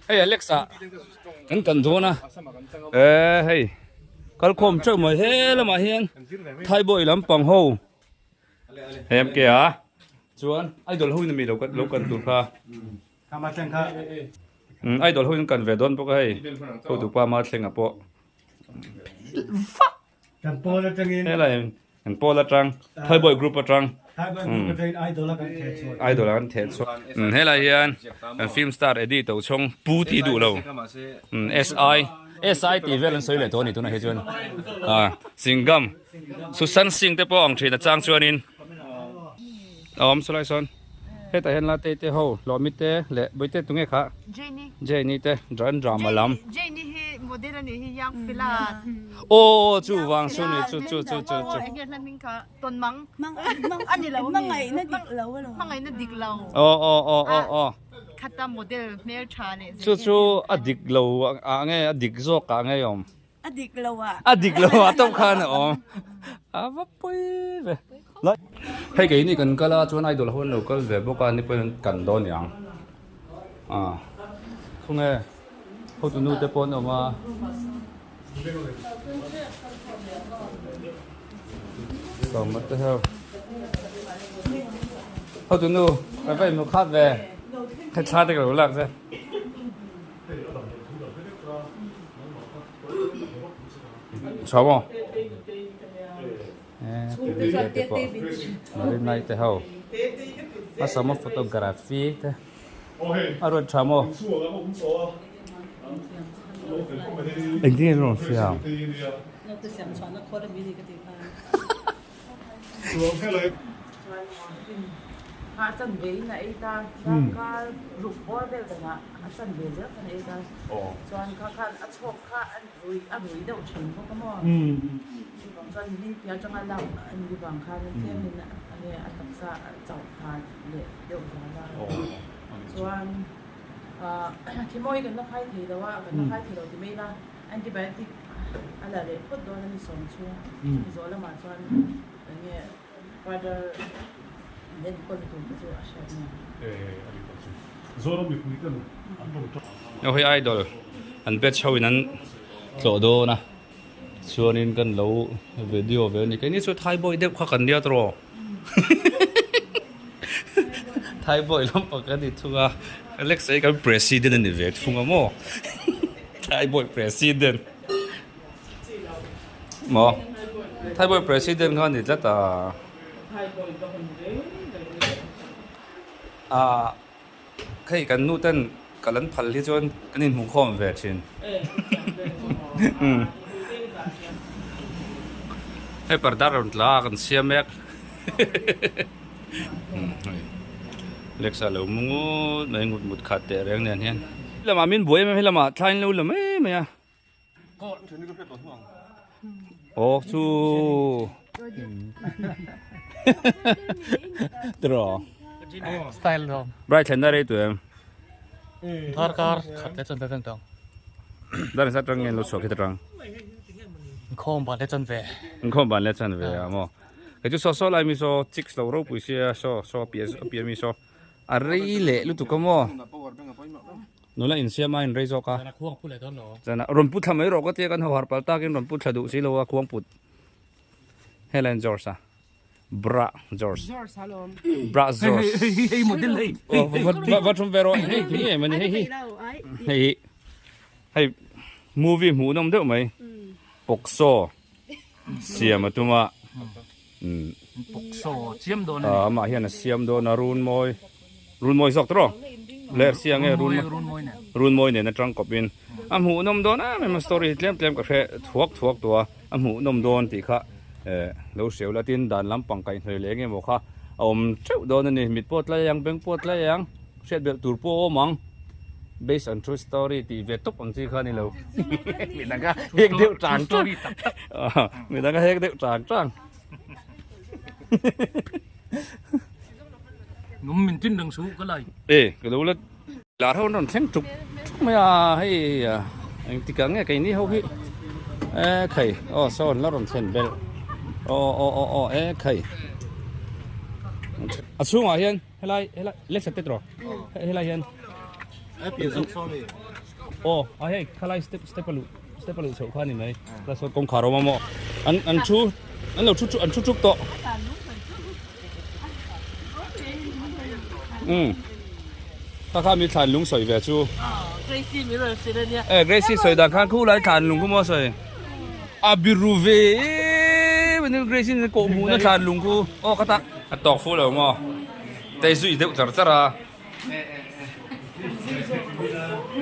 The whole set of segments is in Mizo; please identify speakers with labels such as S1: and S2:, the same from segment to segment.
S1: Hei Alex ah kan kan dawn a eh hei kalkhawm teuh mai he lamah hian Thaibawi lampang ho hei am ke a chuan idol ho in ami lo lo kan tur kha idol ho in kan ve dawn bawk a hei hotupa ma thleng ah pawh
S2: Kan pawl atangin.
S1: Helai kan pawl atang Thaiboy group atang.
S2: Thaiboy group atangin idol a kan theh chhuah.
S1: Idol a kan theh chhuah. Helai hian kan film star Eddie Tochhawng pu tih duh lo. SI SI tih vel an sawi leh tawh a ni tunah hi chuan. Singham Sushant Singh te pawh ang thin a chang chuanin a awm saw lai sawn. Hetah hian Latei te ho Hlawhmi te leh Bawihte tunge kha?
S3: Jane-i.
S1: Jane-i te an drama lam.
S3: Jane-i hi model a nih hi Young Fela.
S1: Aw chu vang chu ni chu chu chu chu chu.
S3: Enge hla hming kha tawn mang.
S4: Mang
S3: a ni lo mi.
S4: Hmangaihna dik lo a lo.
S3: Hmangaihna dik lo.
S1: Aw aw aw aw aw.
S3: Khata model hmeltha leh
S1: Chu chu a dik lo ah nge a dik zawk ah nge awm.
S4: A dik lo ah.
S1: A dik lo ah tawp khan a awm. A va pawi ve. Hei keini kan kal a chuan idol ho an lo kal ve bawk a ni pawhin an kan dawn niang. Ah khawnge hotu nu te pawh an awm a. Sawma te ho. Hotu nu ka va inhmu khat ve. Hei thla te ka lo lak che. Tha maw? Te pawh Marina te ho a sama photography te a rawn tha maw? Engtin nge rawn fiam?
S5: Antibiotic a la leh phawt dawn a ni sawm chhung zawh lamah chuan enge further an enkawl tur te chu a hriat nia.
S1: Aw hei idol an batch ho in an tlawh dawn a chuanin kan lo video ve a ni keini chu thai boy deuh kha kan nia tawh thai boy lampang kan ni thung a Alex a hi kan president a ni ve thung a maw. Thaibawi president maw Thaibawi president kha ni tlat a ah hei kan nu ten kal an phal hi chuan kan inhmuh khawm ve thin hei parda rawn tla a kan siam mek Alexa lo mu ngut mai ngut ngut khat teh reng nen hian lamah min buai em em helamah thla in lo la mai mai a aw chu tiraw
S6: style lo
S1: bright thlenna rei tu em
S6: thar kar khat le chan ve veng tawng
S1: dar sa tang ngen lo chhuak hi ta tang
S6: khom ban le chan ve
S1: khom ban le chan ve a maw Kei chu saw saw lai mi saw chicks lo ropui sia saw saw a piah a piah mi saw a rei leh lutuk a maw nula insiam a inrei zawk a zan ah rawn pu thla mai rawh ka tia kan ho harh palh takin rawn pu thla duh si lo a khuang put helai an George a bra George bra George va thum ve rawh hei tui em ani hei hi hei hi hei movie hmuh nawm deuh mai pawksaw Siam a tum a.
S6: Pawksaw chiam dawn a ni.
S1: Amah hian a siam dawn a runmawi runmawi zawk tawh ler sia nge
S6: runmawi nen
S1: runmawi nen atang kawp in a hmuhnawm dawn em em a story hi tlem tlem ka hre thuak thuak tawh a a hmuhnawm dawn tih kha lo hreu la tin dan lampang kaihhnawih leh eng emaw kha a awm teuh dawn a ni mit pawh tlai ang beng pawh tlai ang hriat belh tur pawh a awm ang. Based on true story tih ve tawp ang chi kha ni lo. Midang kha hek deuh tang tang. Midang kha hek deuh tang tang.
S6: Num min tin reng su ka lai.
S1: E, ka lo la lar ho an rawn thleng tuk tuk mai a hei eng tikah nge keini ho hi e khai aw saw an la rawn thlen belh aw aw aw aw e khai a chhungah hian Helai helai left side te tawh helai hian. Aw a hei khalai step step a luh step a luh chhoh kha a ni mai class sawn kawngkhar a awm a maw an an thu an lo thu an thu thup tawh umm kha kha mi thlan lung sawi ve chu e Gracie sawi dan khan khulai thlan lung khu maw sawi a biru ve em em Gracie kawh hmuhna thlan lung khu aw ka tak a tawk fu lo maw tei zui deuh char char a.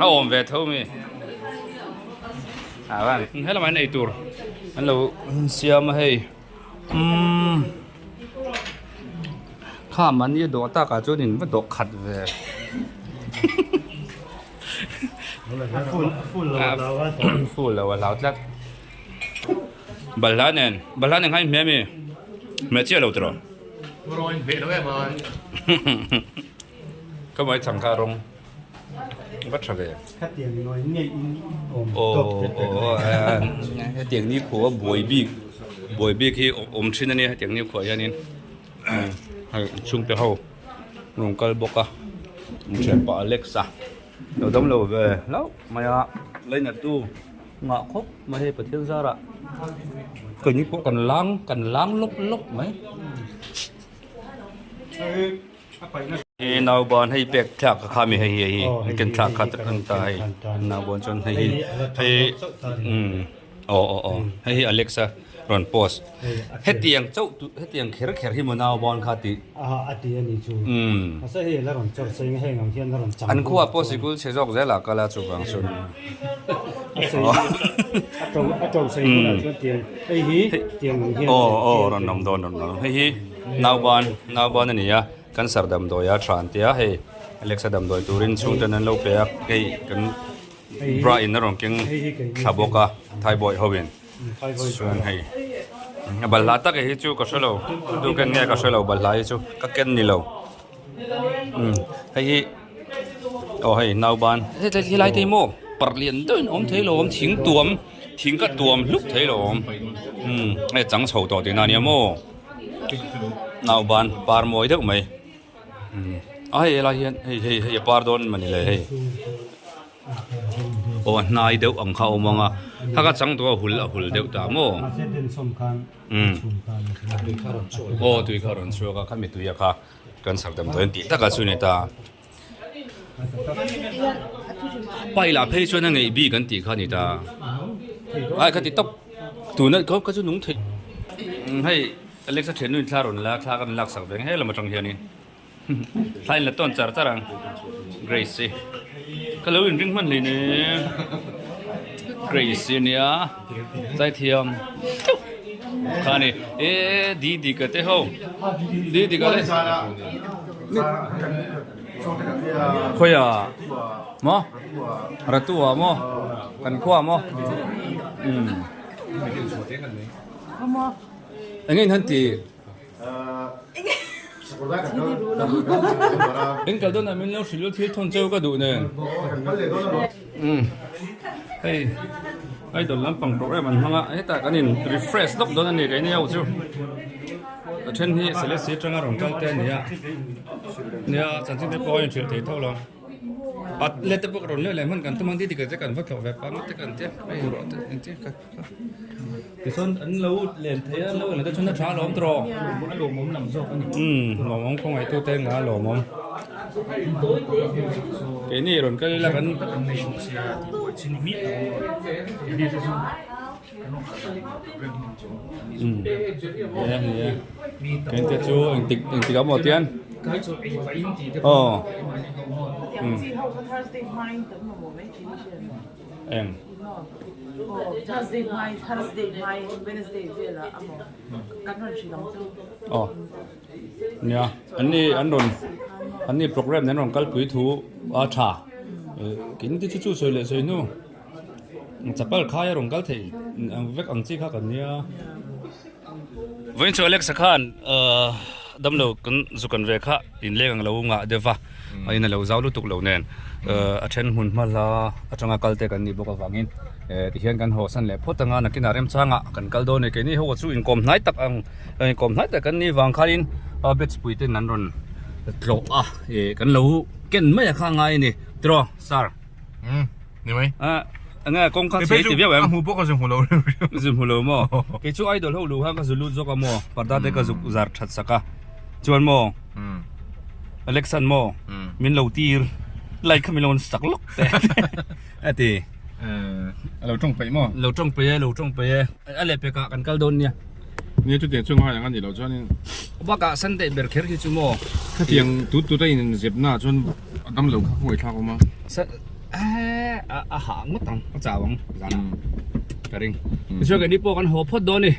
S1: A awm ve tho mi helamah hian eitur an lo siam a hei umm kha mahni a dawh takah chuan in va dawh khat ve full lo a hlau tlat balhla nen balhla nen khan in hmeh a mi hmeh chiah lo tiraw. Ka mai chang kha rawng va tha ve.
S2: Khatiang nawi ngei in awm tawp te te.
S1: Hetiang ni khua buai bik buai bik hi awm thin a nia hetiang ni khuah hianin hei chhungte ho rawn kal bawk a thianpa Alex a lo dam lo ve hlauh mai a lainattu ngah khawp mai hei Pathian zarah keini pawh kan lang kan lang lawp lawp mai. Hi nauban hei pek thlak kha mi hei hi hei ken thlak kha an ta hei nauban chuan hei hi hei umm aw aw aw hei hi Alexa rawn post hetiang chauh tu hetiang kher kher hi maw nauban kha tih
S2: a ti a ni chu umm mahse hei la rawn chawr sei heng ang hian la rawn chang
S1: an khua pawh sikul chhe zawk zel ah kal a chuvang chuan
S2: a sei a to a to sei hunah chuan tiang hei hi tiang ang hian
S1: aw aw rawn awm dawn rawn awm hei hi Nauban nauban a ni a cancer damdawi a tha an tia hei Alexa damdawi turin chhungten an lo pe a hei kan bra in a rawn keng thla bawk a thaibawih ho in chuan hei a balhla tak hi chu ka hre lo tu ken nge ka hre lo balhla hi chu ka ken ni lo umm hei hi aw hei nauban helai te hi maw parlian deuhin a awm thei lo awm thing tuam thing ka tuam hluk thei lo awm umm hei a chang chho tawh tihna a nia maw. Nauban par mawi deuh mai a hei helai hian hei hei hei a par dawn mawni le hei aw a hnai deuh ang kha a awm ang a kha kha chang tawh a hul a hul deuh ta maw aw tui kha a rawn chhuak a khami tui a kha kan sak damdawi an tih takah chu a ni ta paih lah phei chuan a ngeih bik an tih kha a ni ta ai kha ti tawp tuna kha kha chu nung theih hei Alexa thiannu in thla rawn la thla kan lak sak ve ang helam atang hianin thla in la tawn char char ang Grace hi ka lo inring hman hle ni Grace hi ania zaithiam deuh kha a ni e Didika te ho Didika le. Khawiah maw Ratua maw kan khua maw umm eng nge in han ti in kal dawnah min lo hrilh thil thawn cheu ka duh nen umm hei idol lampang program an hmang a hetah kan in refresh lawk dawn a ni keini ho chu. A then hi Selesih atanga rawn kal te a ni a, nia chanchin te pawh a inhrilh thei tho lo. A let te pawh ka rawn leh leh hman kan tum ang tih dik te kan va thlawh ve pang te kan tia hei rawh te engtia ka tichuan an lo len thei a an lo len te chuan a tha alawm tawh
S6: a lawmawm lam zawk a ni.
S1: Umm lawmawm khawngaih tu te nga a lawmawm keini rawn kal ila kan
S6: kan nei bawk sia tih pawh chin miah lo keini te chu
S1: Kente chu engtik engtik ah maw tian aw eng aw nia an ni an rawn an ni program an rawn kalpui thu a tha kente chu chu sawi leh sawi hnu. Chapal khai a rawn kal thei ang vek ang chi kha kan nia. Vawiin chu Alexa khan ahh damlo kan zu kan ve kha inleng ang lo ngah deuh va a in a lo zau lutuk lo nen ahh a then hmun hma hla atanga kal te kan nih bawk avangin eh tihian kan haw san leh phawt anga nakinah remchangah kan kal dawn a ni keini ho chu inkawm hnai tak ang inkawm hnai tak kan nih vang khanin batch pui ten an rawn tlawh a eh kan lo ken mai a kha ngai a ni. Tiraw sir.
S7: Um ni mai.
S1: A enge kawng kha chhe ti viau em?
S7: A hmu pawh ka zu hmu lo reuh reuh.
S1: Zu hmu lo maw? Kei chu idol ho lu khan ka zu lut zawk a maw? Parda te ka zuk zar that sak a. Chuan maw? Alexan maw? Min lo tir like kha min lo sak lawk te a ti.
S7: A lo tawng peih maw?
S1: Lo tawng peih e, lo tawng peih e. A leh pekah kan kal dawn nia.
S7: Nia chutiang chu ngai ang a nih loh chuanin.
S1: Bakah Sunday ber kher hi chu maw?
S7: Khatiang tut tut a inzep na chuan a dam lo kha khawngaih thlak awm a.
S1: A hah ngawt ang, a chau ang zanah ka ring. Tichuan keini pawh kan haw phawt dawn a ni.